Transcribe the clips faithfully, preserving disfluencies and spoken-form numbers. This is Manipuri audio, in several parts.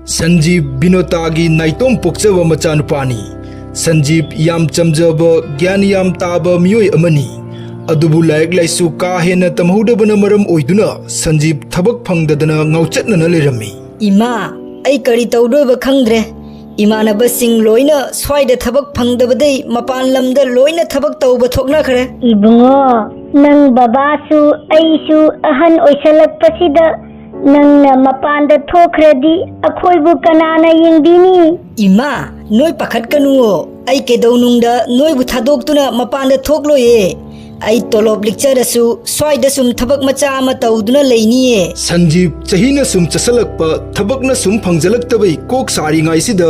ꯁꯟꯖꯤꯞ ꯕꯤꯅꯣꯇꯥꯒꯤ ꯅꯥꯏꯇꯣꯝ ꯄꯣꯛꯆꯕ ꯃꯆꯥꯅꯨꯄꯥꯅꯤ꯫ ꯁꯟꯖꯤꯞ ꯌꯥꯝ ꯆꯝꯖꯕ, ꯒ꯭ꯌꯥꯟ ꯌꯥꯝ ꯇꯥꯕ ꯃꯤꯑꯣꯏ ꯑꯃꯅꯤ꯫ ꯑꯗꯨꯕꯨ ꯂꯥꯏꯔꯤꯛ ꯂꯥꯏꯁꯨ ꯀꯥ ꯍꯦꯟꯅ ꯇꯝꯍꯧꯗꯕꯅ ꯃꯔꯝ ꯑꯣꯏꯗꯨꯅ ꯁꯟꯖꯤꯞ ꯊꯕꯛ ꯐꯪꯗꯗꯅ ꯉꯥꯎꯆꯠꯅꯅ ꯂꯩꯔꯝꯃꯤ꯫ ꯏꯃꯥ, ꯑꯩ ꯀꯔꯤ ꯇꯧꯗꯣꯏꯕ ꯈꯪꯗ꯭ꯔꯦ꯫ ꯏꯃꯥꯟꯅꯕꯁꯤꯡ ꯂꯣꯏꯅ ꯁ꯭ꯋꯥꯏꯗ ꯊꯕꯛ ꯐꯪꯗꯕꯗꯩ ꯃꯄꯥꯟ ꯂꯝꯗ ꯂꯣꯏꯅ ꯊꯕꯛ ꯇꯧꯕ ꯊꯣꯛꯅꯈ꯭ꯔꯦ꯫ ꯏꯕꯨꯡꯉꯣ, ꯅꯪ ꯕꯕꯥꯁꯨ ꯑꯩꯁꯨ ꯑꯍꯟ ꯑꯣꯏꯁꯜꯂꯛꯄꯁꯤꯗ ꯅꯪꯅ ꯃꯄꯥꯟꯗ ꯊꯣꯛꯈ꯭ꯔꯗꯤ ꯑꯩꯈꯣꯏꯕꯨ ꯀꯅꯥꯅ ꯌꯦꯡꯕꯤꯅꯤ? ꯏꯃꯥ, ꯅꯣꯏ ꯄꯥꯈꯠꯀꯅꯨꯑꯣ꯫ ꯑꯩ ꯀꯩꯗꯧꯅꯨꯡꯗ ꯅꯣꯏꯕꯨ ꯊꯥꯗꯣꯛꯇꯨꯅ ꯃꯄꯥꯟꯗ ꯊꯣꯛꯂꯣꯏꯌꯦ꯫ ꯑꯩ ꯇꯣꯂꯣꯞ ꯂꯤꯛꯆꯔꯁꯨ ꯁ꯭ꯋꯥꯏꯗ ꯁꯨꯝ ꯊꯕꯛ ꯃꯆꯥ ꯑꯃ ꯇꯧꯗꯨꯅ ꯂꯩꯅꯤꯌꯦ꯫ ꯁꯟꯖꯤꯞ ꯆꯍꯤꯅ ꯁꯨꯝ ꯆꯠꯁꯜꯂꯛꯄ, ꯊꯕꯛꯅ ꯁꯨꯝ ꯐꯪꯖꯜꯂꯛꯇꯕꯩ ꯀꯣꯛ ꯁꯥꯔꯤꯉꯩꯁꯤꯗ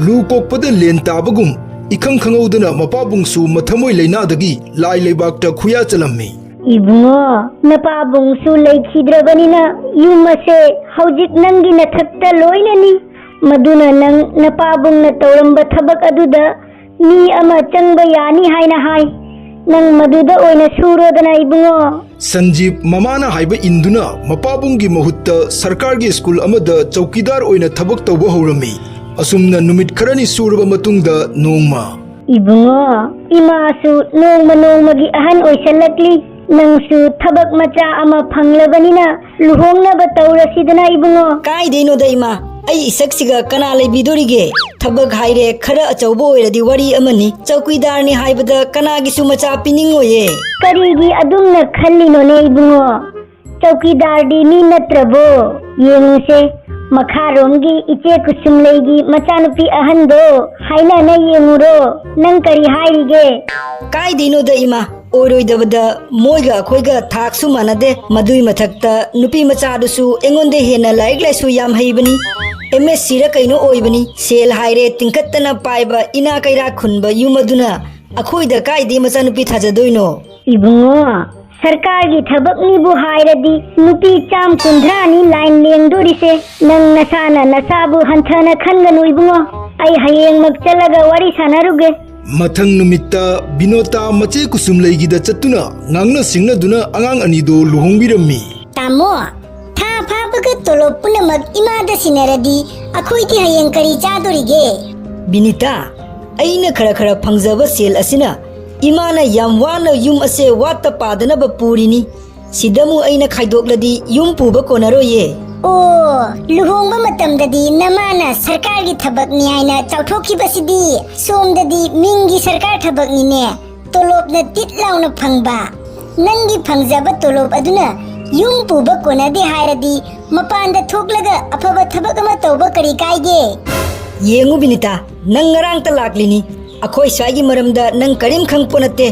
ꯂꯨ ꯀꯣꯛꯄꯗ ꯂꯦꯟ ꯇꯥꯕꯒꯨꯝ ꯏꯈꯪ ꯈꯪꯍꯧꯗꯅ ꯃꯄꯥꯕꯨꯡꯁꯨ ꯃꯊꯃꯣꯏ ꯂꯩꯅꯥꯗꯒꯤ ꯂꯥꯏ ꯂꯩꯕꯥꯛꯇ ꯈꯨꯌꯥ ꯆꯜꯂꯝꯃꯤ꯫ ꯏꯕꯨꯡꯉꯣ, ꯅꯄꯥꯕꯨꯡꯁꯨ ꯂꯩꯈꯤꯗ꯭ꯔꯕꯅꯤꯅ ꯌꯨꯝ ꯑꯁꯦ ꯍꯧꯖꯤꯛ ꯅꯪꯒꯤ ꯅꯊꯛꯇ ꯂꯣꯏꯅꯅꯤ꯫ ꯃꯗꯨꯅ ꯅꯪ ꯅꯄꯥꯕꯨꯡꯅ ꯇꯧꯔꯝꯕ ꯊꯕꯛ ꯑꯗꯨꯗ ꯃꯤ ꯑꯃ ꯆꯪꯕ ꯌꯥꯅꯤ ꯍꯥꯏꯅ ꯍꯥꯏ꯫ ꯅꯪ ꯃꯗꯨꯗ ꯑꯣꯏꯅ ꯁꯨꯔꯣꯗꯅ ꯏꯕꯨꯡꯉꯣ꯫ ꯁꯟꯖꯤꯞ ꯃꯃꯥꯅ ꯍꯥꯏꯕ ꯏꯟꯗꯨꯅ ꯃꯄꯥꯕꯨꯡꯒꯤ ꯃꯍꯨꯠꯇ ꯁꯔꯀꯥꯔꯒꯤ ꯁ꯭ꯀꯨꯜ ꯑꯃꯗ ꯆꯧꯀꯤꯗꯥꯔ ꯑꯣꯏꯅ ꯊꯕꯛ ꯇꯧꯕ ꯍꯧꯔꯝꯃꯤ꯫ ꯑꯁꯨꯝꯅ ꯅꯨꯃꯤꯠ ꯈꯔꯅꯤ ꯁꯨꯔꯕ ꯃꯇꯨꯡꯗ ꯅꯣꯡꯃ, ꯏꯕꯨꯡꯉꯣ, ꯏꯃꯥꯁꯨ ꯅꯣꯡꯃ ꯅꯣꯡꯃꯒꯤ ꯑꯍꯟ ꯑꯣꯏꯁꯜꯂꯛꯂꯤ꯫ ꯅꯪꯁꯨ ꯊꯕꯛ ꯃꯆꯥ ꯑꯃ ꯐꯪꯂꯕꯅꯤꯅ ꯂꯨꯍꯣꯡꯅꯕ ꯇꯧꯔꯁꯤꯗꯅ ꯏꯕꯨꯡꯉꯣ꯫ ꯀꯥꯏꯗꯩꯅꯣꯗ ꯏꯃꯥ, ꯑꯩ ꯏꯁꯛꯁꯤꯒ ꯀꯅꯥ ꯂꯩꯕꯤꯗꯣꯔꯤꯒꯦ? ꯊꯕꯛ ꯍꯥꯏꯔꯦ ꯈꯔ ꯑꯆꯧꯕ ꯑꯣꯏꯔꯗꯤ ꯋꯥꯔꯤ ꯑꯃꯅꯤ, ꯆꯧꯀꯤꯗꯥꯔꯅꯤ ꯍꯥꯏꯕꯗ ꯀꯅꯥꯒꯤꯁꯨ ꯃꯆꯥ ꯄꯤꯅꯤꯡꯉꯣꯏꯌꯦ꯫ ꯀꯔꯤꯒꯤ ꯑꯗꯨꯝꯅ ꯈꯜꯂꯤꯅꯣꯅꯦ ꯏꯕꯨꯡꯉꯣ? ꯆꯧꯀꯤꯗꯥꯔꯗꯤ ꯃꯤ ꯅꯠꯇ꯭ꯔꯕꯣ? ꯌꯦꯡꯉꯨꯁꯦ, ꯃꯈꯥꯔꯣꯝꯒꯤ ꯏꯆꯦ ꯀꯨꯁꯨꯝꯂꯩꯒꯤ ꯃꯆꯥꯅꯨꯄꯤ ꯑꯍꯟꯗꯣ ꯍꯥꯏꯅꯅ ꯌꯦꯡꯉꯨꯔꯣ꯫ ꯅꯪ ꯀꯔꯤ ꯍꯥꯏꯔꯤꯒꯦ? ꯀꯥꯏꯗꯩꯅꯣꯗ ꯏꯃꯥ, ꯑꯣꯏꯔꯣꯏꯗꯕꯗ ꯃꯣꯏꯒ ꯑꯩꯈꯣꯏꯒ ꯊꯥꯛꯁꯨ ꯃꯥꯟꯅꯗꯦ꯫ ꯃꯗꯨꯏ ꯃꯊꯛꯇ ꯅꯨꯄꯤ ꯃꯆꯥꯗꯨꯁꯨ ꯑꯩꯉꯣꯟꯗ ꯍꯦꯟꯅ ꯂꯥꯏꯔꯤꯛ ꯂꯥꯏꯁꯨ ꯌꯥꯝ ꯍꯩꯕꯅꯤ꯫ ꯑꯦꯝ ꯑꯦꯁ ꯁꯤꯔ ꯀꯩꯅꯣ ꯑꯣꯏꯕꯅꯤ꯫ ꯁꯦꯜ ꯍꯥꯏꯔꯦ ꯇꯤꯡꯈꯠꯇꯅ ꯄꯥꯏꯕ ꯏꯅꯥ ꯀꯩꯔꯥꯛ ꯈꯨꯟꯕ ꯌꯨꯝ ꯑꯗꯨꯅ ꯑꯩꯈꯣꯏꯗ ꯀꯥꯏꯗꯩ ꯃꯆꯥꯅꯨꯄꯤ ꯊꯥꯖꯗꯣꯏꯅꯣ? ꯏꯕꯨꯡꯉꯣ, ꯁꯔꯀꯥꯔꯒꯤ ꯊꯕꯛꯅꯤꯕꯨ ꯍꯥꯏꯔꯗꯤ ꯅꯨꯄꯤ ꯆꯥꯝ ꯀꯨꯟꯊ꯭ꯔꯥꯅꯤ ꯂꯥꯏꯟ ꯂꯦꯡꯗꯣꯔꯤꯁꯦ꯫ ꯅꯪ ꯅꯁꯥꯅ ꯅꯁꯥꯕꯨ ꯍꯟꯊꯅ ꯈꯟꯒꯅꯨ ꯏꯕꯨꯡꯉꯣ꯫ ꯑꯩ ꯍꯌꯦꯡꯃꯛ ꯆꯠꯂꯒ ꯋꯥꯔꯤ ꯁꯥꯟꯅꯔꯨꯒꯦ꯫ ꯃꯊꯪ ꯅꯨꯃꯤꯠꯇ ꯕꯤꯅꯣꯇꯥ ꯃꯆꯦ ꯀꯨꯁꯨꯝꯂꯩꯒꯤꯗ ꯆꯠꯇꯨꯅ ꯉꯥꯡꯅ ꯁꯤꯡꯅꯗꯨꯅ ꯑꯉꯥꯡ ꯑꯅꯤꯗꯨ ꯂꯨꯍꯣꯡꯕꯤꯔꯝꯃꯤ꯫ ꯇꯥꯃꯣ, ꯊꯥ ꯐꯥꯕꯒ ꯇꯣꯂꯣꯞ ꯄꯨꯝꯅꯃꯛ ꯏꯃꯥꯗ ꯁꯤꯟꯅꯔꯗꯤ ꯑꯩꯈꯣꯏꯗꯤ ꯍꯌꯦꯡ ꯀꯔꯤ ꯆꯥꯗꯣꯔꯤꯒꯦ? ꯕꯤꯅꯤꯇꯥ, ꯑꯩꯅ ꯈꯔ ꯈꯔ ꯐꯪꯖꯕ ꯁꯦꯜ ꯑꯁꯤꯅ ꯏꯃꯥꯅ ꯌꯥꯝ ꯋꯥꯅ ꯌꯨꯝ ꯑꯁꯦ ꯋꯥꯠꯇ ꯄꯥꯗꯅꯕ ꯄꯨꯔꯤꯅꯤ꯫ ꯁꯤꯗ ꯑꯃꯨꯛ ꯑꯩꯅ ꯈꯥꯏꯗꯣꯛꯂꯗꯤ ꯌꯨꯝ ꯄꯨꯕ ꯀꯣꯟꯅꯔꯣꯏꯌꯦ꯫ ꯑꯣ, ꯂꯨꯍꯣꯡꯕ ꯃꯇꯝꯗꯗꯤ ꯅꯃꯥꯅ ꯁꯔꯀꯥꯔꯒꯤ ꯊꯕꯛꯅꯤ ꯍꯥꯏꯅ ꯆꯥꯎꯊꯣꯛꯈꯤꯕꯁꯤꯗꯤ ꯁꯣꯝꯗꯗꯤ ꯃꯤꯡꯒꯤ ꯁꯔꯀꯥꯔ ꯊꯕꯛꯅꯤꯅꯦ꯫ ꯇꯣꯂꯣꯞꯅ ꯇꯤꯠ ꯂꯥꯎꯅ ꯐꯪꯕ꯫ ꯅꯪꯒꯤ ꯐꯪꯖꯕ ꯇꯣꯂꯣꯞ ꯑꯗꯨꯅ ꯌꯨꯝ ꯄꯨꯕ ꯀꯣꯟꯅꯗꯦ ꯍꯥꯏꯔꯗꯤ ꯃꯄꯥꯟꯗ ꯊꯣꯛꯂꯒ ꯑꯐꯕ ꯊꯕꯛ ꯑꯃ ꯇꯧꯕ ꯀꯔꯤ ꯀꯥꯏꯒꯦ? ꯌꯦꯡꯉꯨ ꯕꯤꯅꯤꯇꯥ, ꯅꯪ ꯉꯔꯥꯡꯇ ꯂꯥꯛꯂꯤꯅꯤ꯫ ꯑꯩꯈꯣꯏ ꯁ꯭ꯋꯥꯏꯒꯤ ꯃꯔꯝꯗ ꯅꯪ ꯀꯔꯤꯝ ꯈꯪꯄꯣ ꯅꯠꯇꯦ꯫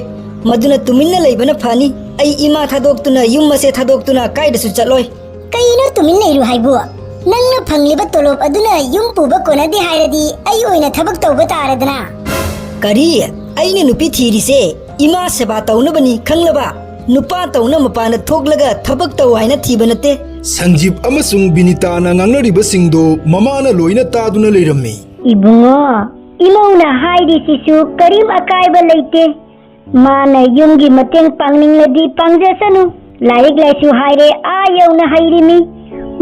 ꯃꯗꯨꯅ ꯇꯨꯃꯤꯟꯅ ꯂꯩꯕꯅ ꯐꯅꯤ꯫ ꯑꯩ ꯏꯃꯥ ꯊꯥꯗꯣꯛꯇꯨꯅ, ꯌꯨꯝ ꯑꯁꯦ ꯊꯥꯗꯣꯛꯇꯨꯅ ꯀꯥꯏꯗꯁꯨ ꯆꯠꯂꯣꯏ꯫ ꯀꯩꯅꯣ ꯇꯨꯃꯤꯟ ꯂꯩꯔꯨ ꯍꯥꯏꯕꯨ? ꯅꯪꯅ ꯐꯪꯂꯤꯕ ꯇꯣꯂꯣꯞ ꯑꯗꯨꯅ ꯌꯨꯝ ꯄꯨꯕ ꯀꯣꯟꯅꯗꯦ ꯍꯥꯏꯔꯗꯤ ꯑꯩ ꯑꯣꯏꯅ ꯊꯕꯛ ꯇꯧꯕ ꯇꯥꯔꯦꯗꯅ꯫ ꯀꯔꯤ? ꯑꯩꯅ ꯅꯨꯄꯤ ꯊꯤꯔꯤꯁꯦ ꯏꯃꯥ ꯁꯦꯕꯥ ꯇꯧꯅꯕꯅꯤ, ꯈꯪꯂꯕ? ꯅꯨꯄꯥ ꯇꯧꯅ ꯃꯄꯥꯟꯗ ꯊꯣꯛꯂꯒ ꯊꯕꯛ ꯇꯧ ꯍꯥꯏꯅ ꯊꯤꯕ ꯅꯠꯇꯦ꯫ ꯁꯟꯖꯤꯞ ꯑꯃꯁꯨꯡ ꯕꯤꯅꯤꯇꯥꯅ ꯉꯥꯡꯅꯔꯤꯕꯁꯤꯡꯗꯨ ꯃꯃꯥꯅ ꯂꯣꯏꯅ ꯇꯥꯗꯨꯅ ꯂꯩꯔꯝꯃꯤ꯫ ꯏꯕꯨꯡꯉꯣ, ꯏꯃꯧꯅ ꯍꯥꯏꯔꯤꯁꯤꯁꯨ ꯀꯔꯤꯝ ꯑꯀꯥꯏꯕ ꯂꯩꯇꯦ꯫ ꯃꯥꯅ ꯌꯨꯝꯒꯤ ꯃꯇꯦꯡ ꯄꯥꯡꯅꯤꯡꯂꯗꯤ ꯄꯥꯡꯖꯁꯅꯨ꯫ ꯂꯥꯏꯔꯤꯛ ꯂꯥꯏꯁꯨ ꯍꯥꯏꯔꯦ, ꯑꯥ ꯌꯧꯅ ꯍꯩꯔꯤꯃꯤ꯫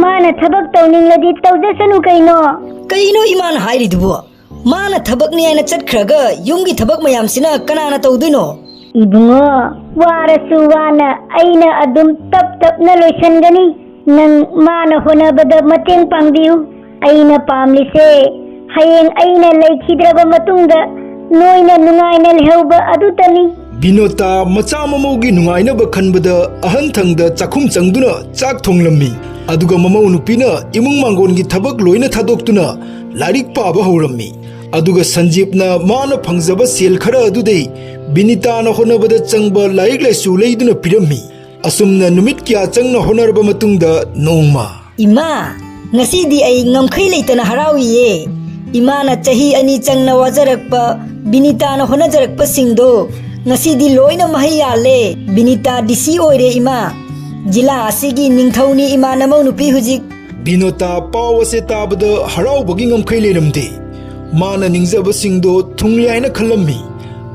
ꯃꯥꯅ ꯊꯕꯛ ꯇꯧꯅꯤꯡꯂꯗꯤ ꯇꯧꯖꯁꯅꯨ ꯀꯩꯅꯣ꯫ ꯀꯩꯅꯣ ꯏꯃꯥꯅ ꯍꯥꯏꯔꯤꯗꯨꯕꯨ? ꯃꯥꯅ ꯊꯕꯛꯅꯤ ꯍꯥꯏꯅ ꯆꯠꯈ꯭ꯔꯒ ꯌꯨꯝꯒꯤ ꯊꯕꯛ ꯃꯌꯥꯝꯁꯤꯅ ꯀꯅꯥꯅ ꯇꯧꯗꯣꯏꯅꯣ? ꯏꯕꯨꯡꯉꯣ, ꯋꯥꯔꯁꯨ ꯋꯥꯅ ꯑꯩꯅ ꯑꯗꯨꯝ ꯇꯞ ꯇꯞꯅ ꯂꯣꯏꯁꯟꯒꯅꯤ꯫ ꯅꯪ ꯃꯥꯅ ꯍꯣꯠꯅꯕꯗ ꯃꯇꯦꯡ ꯄꯥꯡꯕꯤꯌꯨ꯫ ꯑꯩꯅ ꯄꯥꯝꯂꯤꯁꯦ ꯍꯌꯦꯡ ꯑꯩꯅ ꯂꯩꯈꯤꯗ꯭ꯔꯕ ꯃꯇꯨꯡꯗ ꯅꯣꯏꯅ ꯅꯨꯡꯉꯥꯏꯅ ꯂꯩꯍꯧꯕ ꯑꯗꯨꯇꯅꯤ꯫ ꯕꯤꯅꯣꯇꯥ ꯃꯆꯥ ꯃꯃꯧꯒꯤ ꯅꯨꯡꯉꯥꯏꯅꯕ ꯈꯟꯕꯗ ꯑꯍꯟ ꯊꯪꯗ ꯆꯥꯛꯈꯨꯝ ꯆꯪꯗꯨꯅ ꯆꯥꯛ ꯊꯣꯡꯂꯝꯃꯤ꯫ ꯑꯗꯨꯒ ꯃꯃꯧ ꯅꯨꯄꯤꯅ ꯏꯃꯨꯡ ꯃꯥꯡꯒꯣꯟꯒꯤ ꯊꯕꯛ ꯂꯣꯏꯅ ꯊꯥꯗꯣꯛꯇꯨꯅ ꯂꯥꯏꯔꯤꯛ ꯄꯥꯕ ꯍꯧꯔꯝꯃꯤ꯫ ꯑꯗꯨꯒ ꯁꯟꯖꯤꯞꯅ ꯃꯥꯅ ꯐꯪꯖꯕ ꯁꯦꯜ ꯈꯔ ꯑꯗꯨꯗꯩ ꯕꯤꯅꯤꯇꯥꯅ ꯍꯣꯠꯅꯕꯗ ꯆꯪꯕ ꯂꯥꯏꯔꯤꯛ ꯂꯥꯏꯁꯨ ꯂꯩꯗꯨꯅ ꯄꯤꯔꯝꯃꯤ꯫ ꯑꯁꯨꯝꯅ ꯅꯨꯃꯤꯠ ꯀꯌꯥ ꯆꯪꯅ ꯍꯣꯠꯅꯔꯕ ꯃꯇꯨꯡꯗ ꯅꯣꯡꯃ, ꯏꯃꯥ, ꯉꯁꯤꯗꯤ ꯑꯩ ꯉꯝꯈꯩ ꯂꯩꯇꯅ ꯍꯔꯥꯎꯏꯌꯦ꯫ ꯏꯃꯥꯅ ꯆꯍꯤ ꯑꯅꯤ ꯆꯪꯅ ꯋꯥꯖꯔꯛꯄ, ꯕꯤꯅꯤꯇꯥꯅ ꯍꯣꯠꯅꯖꯔꯛꯄꯁꯤꯡꯗꯣ ꯉꯁꯤꯗꯤ ꯂꯣꯏꯅ ꯃꯍꯩ ꯌꯥꯜꯂꯦ꯫ ꯕꯤꯅꯤꯇꯥ ꯗꯤ ꯁꯤ ꯑꯣꯏꯔꯦ ꯏꯃꯥ꯫ ꯖꯤꯂꯥ ꯑꯁꯤꯒꯤ ꯅꯤꯡꯊꯧꯅꯤ ꯏꯃꯥ ꯅꯃꯧ ꯅꯨꯄꯤ ꯍꯧꯖꯤꯛ꯫ ꯕꯤꯅꯣꯇꯥ ꯄꯥꯎ ꯑꯁꯦ ꯇꯥꯕꯗ ꯍꯔꯥꯎꯕꯒꯤ ꯉꯝꯈꯩ ꯂꯩꯔꯝꯗꯦ꯫ ꯃꯥꯅ ꯅꯤꯡꯖꯕꯁꯤꯡꯗꯣ ꯊꯨꯡꯂꯦ ꯍꯥꯏꯅ ꯈꯜꯂꯝꯃꯤ꯫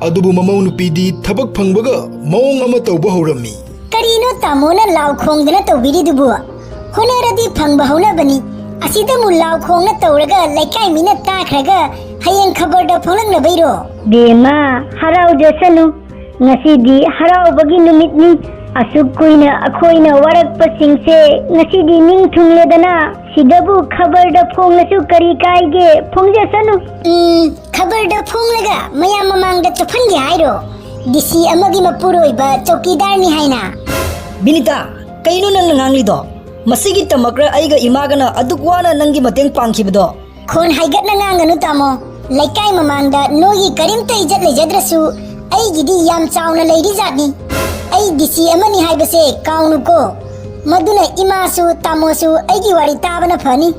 ꯑꯗꯨꯕꯨ ꯃꯃꯧ ꯅꯨꯄꯤꯗꯤ ꯊꯕꯛ ꯐꯪꯕꯒ ꯃꯑꯣꯡ ꯑꯃ ꯇꯧꯕ ꯍꯧꯔꯝꯃꯤ꯫ ꯀꯔꯤꯅꯣ ꯇꯥꯃꯣꯅ ꯂꯥꯎ ꯈꯣꯡꯗꯅ ꯇꯧꯕꯤꯔꯤꯗꯨꯕꯨ? ꯍꯣꯠꯅꯔꯗꯤ ꯐꯪꯕ ꯍꯧꯅꯕꯅꯤ꯫ ꯑꯁꯤꯗꯕꯨ ꯂꯥꯎ ꯈꯣꯡꯅ ꯇꯧꯔꯒ ꯂꯩꯀꯥꯏ ꯃꯤꯅ ꯇꯥꯈ꯭ꯔꯒ ꯍꯌꯦꯡ ꯈꯕꯔꯗ ꯐꯣꯡꯂꯛꯅꯕꯩꯔꯣ? ꯕꯦꯝꯃ, ꯍꯔꯥꯎꯖꯁꯅꯨ꯫ ꯉꯁꯤꯗꯤ ꯍꯔꯥꯎꯕꯒꯤ ꯅꯨꯃꯤꯠꯅꯤ꯫ ꯑꯁꯨꯛ ꯀꯨꯏꯅ ꯑꯩꯈꯣꯏꯅ ꯋꯥꯔꯛꯄꯁꯤꯡꯁꯦ ꯉꯁꯤꯗꯤ ꯅꯤꯡ ꯊꯨꯡꯂꯦꯗꯅ꯫ ꯁꯤꯗꯕꯨ ꯈꯕꯔꯗ ꯐꯣꯡꯂꯁꯨ ꯀꯔꯤ ꯀꯥꯏꯒꯦ? ꯐꯣꯡꯖꯁꯅꯨ꯫ ꯎꯝ, ꯈꯕꯔꯗ ꯐꯣꯡꯂꯒ ꯃꯌꯥꯝ ꯃꯃꯥꯡꯗ ꯆꯨꯞꯍꯟꯒꯦ ꯍꯥꯏꯔꯣ? ꯗꯤ ꯁꯤ ꯑꯃꯒꯤ ꯃꯄꯨꯔꯣꯏꯕ ꯆꯧꯀꯤꯗꯥꯔꯅꯤ ꯍꯥꯏꯅ? ꯕꯤꯅꯤꯇꯥ, ꯀꯩꯅꯣ ꯅꯪꯅ ꯉꯥꯡꯂꯤꯗꯣ? ꯃꯁꯤꯒꯤꯗꯃꯛꯔ ꯑꯩꯒ ꯏꯃꯥꯒꯅ ꯑꯗꯨꯛ ꯋꯥꯅ ꯅꯪꯒꯤ ꯃꯇꯦꯡ ꯄꯥꯡꯈꯤꯕꯗꯣ? ꯈꯣꯟ ꯍꯥꯏꯒꯠꯅ ꯉꯥꯡꯒꯅꯨ, ꯇꯥꯃꯣ꯫ ꯂꯩꯀꯥꯏ ꯃꯃꯥꯡꯗ ꯅꯣꯏꯒꯤ ꯀꯔꯤꯝꯇ ꯏꯖꯠ ꯂꯩꯖꯗ꯭ꯔꯁꯨ, ꯑꯩꯒꯤꯗꯤ ꯌꯥꯝ ꯆꯥꯎꯅ ꯂꯩꯔꯤꯖꯥꯠꯅꯤ꯫ ꯑꯩ ꯗꯤ ꯁꯤ ꯑꯃꯅꯤ ꯍꯥꯏꯕꯁꯦ ꯀꯥꯎꯅꯨꯀꯣ꯫ ꯃꯗꯨꯅ ꯏꯃꯥꯁꯨ ꯇꯥꯃꯣꯁꯨ ꯑꯩꯒꯤ ꯋꯥꯔꯤ ꯇꯥꯕꯅ ꯐꯅꯤ꯫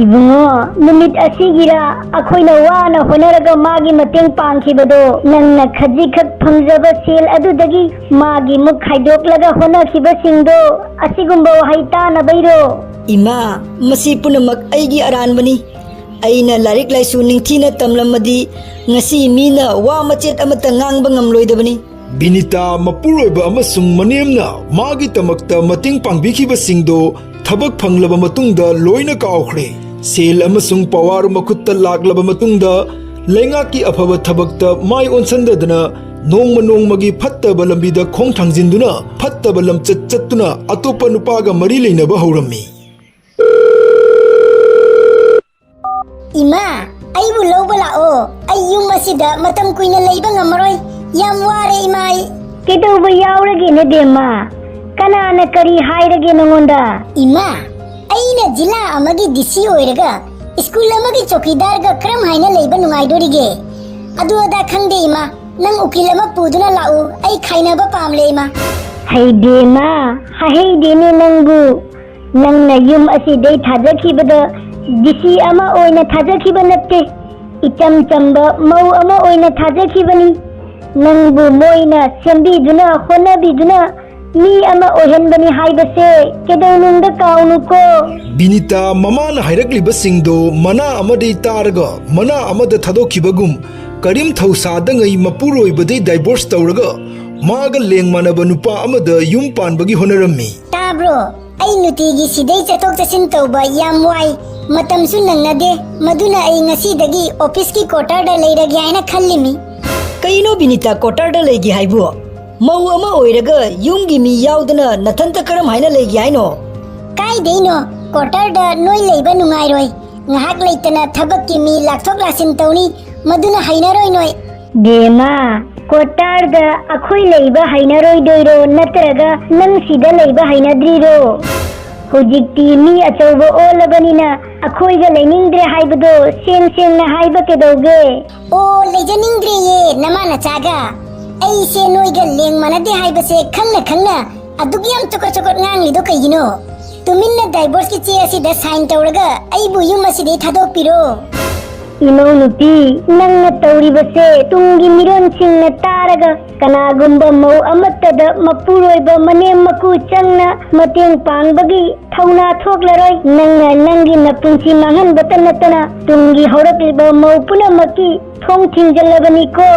ꯏꯕꯨꯡꯉꯣ, ꯅꯨꯃꯤꯠ ꯑꯁꯤꯒꯤꯔ ꯑꯩꯈꯣꯏꯅ ꯋꯥꯅ ꯍꯣꯠꯅꯔꯒ ꯃꯥꯒꯤ ꯃꯇꯦꯡ ꯄꯥꯡꯈꯤꯕꯗꯣ? ꯅꯪꯅ ꯈꯖꯤꯛꯈꯛ ꯐꯪꯖꯕ ꯁꯦꯜ ꯑꯗꯨꯗꯒꯤ ꯃꯥꯒꯤ ꯃꯨꯛ ꯈꯥꯏꯗꯣꯛꯂꯒ ꯍꯣꯠꯅꯈꯤꯕꯁꯤꯡꯗꯣ ꯑꯁꯤꯒꯨꯝꯕ ꯋꯥꯍꯩ ꯇꯥꯅꯕꯩꯔꯣ? ꯏꯃꯥ, ꯃꯁꯤ ꯄꯨꯝꯅꯃꯛ ꯑꯩꯒꯤ ꯑꯔꯥꯟꯕꯅꯤ꯫ ꯑꯩꯅ ꯂꯥꯏꯔꯤꯛ ꯂꯥꯏꯁꯨ ꯅꯤꯡꯊꯤꯅ ꯇꯝꯂꯝꯃꯗꯤ ꯉꯁꯤ ꯃꯤꯅ ꯋꯥ ꯃꯆꯦꯠ ꯑꯃꯠꯇ ꯉꯥꯡꯕ ꯉꯝꯂꯣꯏꯗꯕꯅꯤ꯫ ꯕꯤꯅꯤꯇꯥ ꯃꯄꯨꯔꯣꯏꯕ ꯑꯃꯁꯨꯡ ꯃꯅꯦꯝꯅ ꯃꯥꯒꯤꯗꯃꯛꯇ ꯃꯇꯦꯡ ꯄꯥꯡꯕꯤꯈꯤꯕꯁꯤꯡꯗꯣ ꯊꯕꯛ ꯐꯪꯂꯕ ꯃꯇꯨꯡꯗ ꯂꯣꯏꯅ ꯀꯥꯎꯈ꯭ꯔꯦ꯫ ꯁꯦꯜ ꯑꯃꯁꯨꯡ ꯄꯋꯥꯔ ꯃꯈꯨꯠꯇ ꯂꯥꯛꯂꯕ ꯃꯇꯨꯡꯗ ꯂꯩꯉꯥꯛꯀꯤ ꯑꯐꯕ ꯊꯕꯛꯇ ꯃꯥꯏ ꯑꯣꯟꯁꯤꯟꯗꯗꯅ ꯅꯣꯡꯃ ꯅꯣꯡꯃꯒꯤ ꯐꯠꯇꯕ ꯂꯝꯕꯤꯗ ꯈꯣꯡ ꯊꯥꯡꯖꯤꯟꯗꯨꯅ ꯐꯠꯇꯕ ꯂꯝꯆꯠ ꯆꯠꯇꯨꯅ ꯑꯇꯣꯞꯄ ꯅꯨꯄꯥꯒ ꯃꯔꯤ ꯂꯩꯅꯕ ꯍꯧꯔꯝꯃꯤ꯫ ꯏꯃꯥ, ꯑꯩꯕꯨ ꯂꯧꯕ ꯂꯥꯛꯑꯣ꯫ ꯑꯩ ꯌꯨꯝ ꯑꯁꯤꯗ ꯃꯇꯝ ꯀꯨꯏꯅ ꯂꯩꯕ ꯉꯝꯃꯔꯣꯏ꯫ ꯌꯥꯝ ꯋꯥꯔꯦ, ꯏꯃꯥ, ꯑꯩ꯫ ꯀꯩꯗꯧꯕ ꯌꯥꯎꯔꯒꯦꯅꯦ, ꯕꯦꯝꯃ? ꯀꯅꯥꯅ ꯀꯔꯤ ꯍꯥꯏꯔꯒꯦ ꯅꯉꯣꯟꯗ? ꯏꯃꯥ, ꯑꯩꯅ ꯖꯤꯂꯥ ꯑꯃꯒꯤ ꯗꯤ ꯁꯤ ꯑꯣꯏꯔꯒ ꯁ꯭ꯀꯨꯜ ꯑꯃꯒꯤ ꯆꯧꯀꯤꯗꯥꯔꯒ ꯀꯔꯝ ꯍꯥꯏꯅ ꯂꯩꯕ ꯅꯨꯡꯉꯥꯏꯗꯣꯔꯤꯒꯦ? ꯑꯗꯨ ꯑꯗꯥ ꯈꯪꯗꯦ, ꯏꯃꯥ꯫ ꯅꯪ ꯎꯀꯤꯜ ꯑꯃ ꯄꯨꯗꯨꯅ ꯂꯥꯛꯎ꯫ ꯑꯩ ꯈꯥꯏꯅꯕ ꯄꯥꯝꯂꯦ, ꯏꯃꯥ꯫ ꯍꯩꯗꯦꯅ, ꯍꯍꯩꯗꯦꯅꯦ ꯅꯪꯕꯨ꯫ ꯅꯪꯅ ꯌꯨꯝ ꯑꯁꯤꯗꯩ ꯊꯥꯖꯈꯤꯕꯗ ꯗꯤ ꯁꯤ ꯑꯃ ꯑꯣꯏꯅ ꯊꯥꯖꯈꯤꯕ ꯅꯠꯇꯦ, ꯏꯆꯝ ꯆꯝꯕ ꯃꯧ ꯑꯃ ꯑꯣꯏꯅ ꯊꯥꯖꯈꯤꯕꯅꯤ꯫ ꯅꯪꯕꯨ ꯃꯣꯏꯅ ꯁꯦꯝꯕꯤꯗꯨꯅ ꯍꯣꯠꯅꯕꯤꯗꯨꯅ ꯃꯤ ꯑꯃ ꯑꯣꯏꯍꯟꯕꯅꯤ ꯍꯥꯏꯕꯁꯦ ꯀꯩꯗꯧꯅꯨꯡꯗ ꯀꯥꯎꯅꯨꯀꯣ꯫ ꯕꯤꯅꯤꯇꯥ ꯃꯃꯥꯅ ꯍꯥꯏꯔꯛꯂꯤꯕꯁꯤꯡꯗꯨ ꯃꯅꯥ ꯑꯃꯗꯒꯤ ꯇꯥꯔꯒ ꯃꯅꯥ ꯑꯃꯗ ꯊꯥꯗꯣꯛꯈꯤꯕꯒꯨꯝ, ꯀꯔꯤꯝ ꯊꯧꯁꯥꯗꯉꯩ ꯃꯄꯨꯔꯣꯏꯕꯗꯒꯤ ꯗꯥꯏꯚꯣꯔꯁ ꯇꯧꯔꯒ ꯃꯥꯒ ꯂꯦꯡ ꯃꯥꯟꯅꯕ ꯅꯨꯄꯥ ꯑꯃꯗ ꯌꯨꯝ ꯄꯥꯟꯕꯒꯤ ꯍꯣꯠꯅꯔꯝꯃꯤ꯫ ꯇꯥꯕ꯭ꯔꯣ? ꯑꯩ ꯅꯨꯡꯇꯤꯒꯤ ꯁꯤꯗꯩ ꯆꯠꯊꯣꯛ ꯆꯠꯁꯤꯟ ꯇꯧꯕ ꯌꯥꯝ ꯋꯥꯏ, ꯃꯇꯝꯁꯨ ꯅꯪꯅꯗꯦ꯫ ꯃꯗꯨꯅ ꯑꯩ ꯉꯁꯤꯗꯒꯤ ꯑꯣꯐꯤꯁꯀꯤ ꯀ꯭ꯋꯥꯇꯔꯗ ꯂꯩꯔꯒꯦ ꯍꯥꯏꯅ ꯈꯜꯂꯤꯃꯤ꯫ ꯀꯩꯅꯣ ꯕꯤꯅꯤꯇꯥ, ꯀ꯭ꯋꯥꯇꯔꯗ ꯂꯩꯒꯦ ꯍꯥꯏꯕꯨ? ꯃꯧ ꯑꯃ ꯑꯣꯏꯔꯒ ꯌꯨꯝꯒꯤ ꯃꯤ ꯌꯥꯎꯗꯅ ꯅꯊꯟꯇ ꯀꯔꯝ ꯍꯥꯏꯅ ꯂꯩꯒꯦ ꯍꯥꯏꯅꯣ? ꯀꯥꯏꯗꯩꯅꯣ, ꯀ꯭ꯋꯥꯇꯔꯗ ꯅꯣꯏ ꯂꯩꯕ ꯅꯨꯡꯉꯥꯏꯔꯣꯏ꯫ ꯉꯥꯏꯍꯥꯛ ꯂꯩꯇꯅ ꯊꯕꯛꯀꯤ ꯃꯤ ꯂꯥꯛꯊꯣꯛ ꯂꯥꯛꯁꯤꯟ ꯇꯧꯅꯤ, ꯃꯗꯨꯅ ꯍꯩꯅꯔꯣꯏ ꯅꯣꯏ꯫ ꯕꯦꯝꯃ, ꯀ꯭ꯋꯥꯇꯔꯗ ꯑꯩꯈꯣꯏ ꯂꯩꯕ ꯍꯩꯅꯔꯣꯏꯗꯣꯏꯔꯣ, ꯅꯠꯇ꯭ꯔꯒ ꯅꯪ ꯁꯤꯗ ꯂꯩꯕ ꯍꯩꯅꯗ꯭ꯔꯤꯔꯣ? ꯍꯧꯖꯤꯛꯇꯤ ꯃꯤ ꯑꯆꯧꯕ ꯑꯣꯜꯂꯕꯅꯤꯅ ꯑꯩꯈꯣꯏꯒ ꯂꯩꯅꯤꯡꯗ꯭ꯔꯦ ꯍꯥꯏꯕꯗꯣ ꯁꯦꯡ ꯁꯦꯡꯅ ꯍꯥꯏꯕ ꯀꯩꯗꯧꯒꯦ? ꯑꯣ, ꯂꯩꯖꯅꯤꯡꯗ꯭ꯔꯦꯌꯦ ꯅꯃꯥ ꯅꯆꯥꯒ꯫ ꯑꯩꯁꯦ ꯅꯣꯏꯒ ꯂꯦꯡ ꯃꯥꯟꯅꯗꯦ ꯍꯥꯏꯕꯁꯦ ꯈꯪꯅ ꯈꯪꯅ ꯑꯗꯨꯛ ꯌꯥꯝ ꯆꯀꯠ ꯆꯀꯠ ꯉꯥꯡꯂꯤꯗꯣ ꯀꯩꯒꯤꯅꯣ? ꯇꯨꯃꯤꯟꯅ ꯗꯥꯏꯚꯣꯔꯁꯀꯤ ꯆꯦ ꯑꯁꯤꯗ ꯁꯥꯏꯟ ꯇꯧꯔꯒ ꯑꯩꯕꯨ ꯌꯨꯝ ꯑꯁꯤꯗꯩ ꯊꯥꯗꯣꯛꯄꯤꯔꯣ꯫ ꯏꯃꯧ ꯅꯨꯄꯤ, ꯅꯪꯅ ꯇꯧꯔꯤꯕꯁꯦ ꯇꯨꯡꯒꯤ ꯃꯤꯔꯣꯟꯁꯤꯡꯅ ꯇꯥꯔꯒ ꯀꯅꯥꯒꯨꯝꯕ ꯃꯧ ꯑꯃꯠꯇꯗ ꯃꯄꯨꯔꯣꯏꯕ ꯃꯅꯦꯝ ꯃꯀꯨ ꯆꯪꯅ ꯃꯇꯦꯡ ꯄꯥꯡꯕꯒꯤ ꯊꯧꯅꯥ ꯊꯣꯛꯂꯔꯣꯏ꯫ ꯅꯪꯅ ꯅꯪꯒꯤ ꯅꯄꯨꯟꯁꯤ ꯃꯥꯡꯍꯟꯕꯇ ꯅꯠꯇꯅ ꯇꯨꯡꯒꯤ ꯍꯧꯔꯛꯂꯤꯕ ꯃꯧ ꯄꯨꯝꯅꯃꯛꯀꯤ ꯊꯣꯡ ꯊꯤꯡꯖꯤꯜꯂꯕꯅꯤꯀꯣ꯫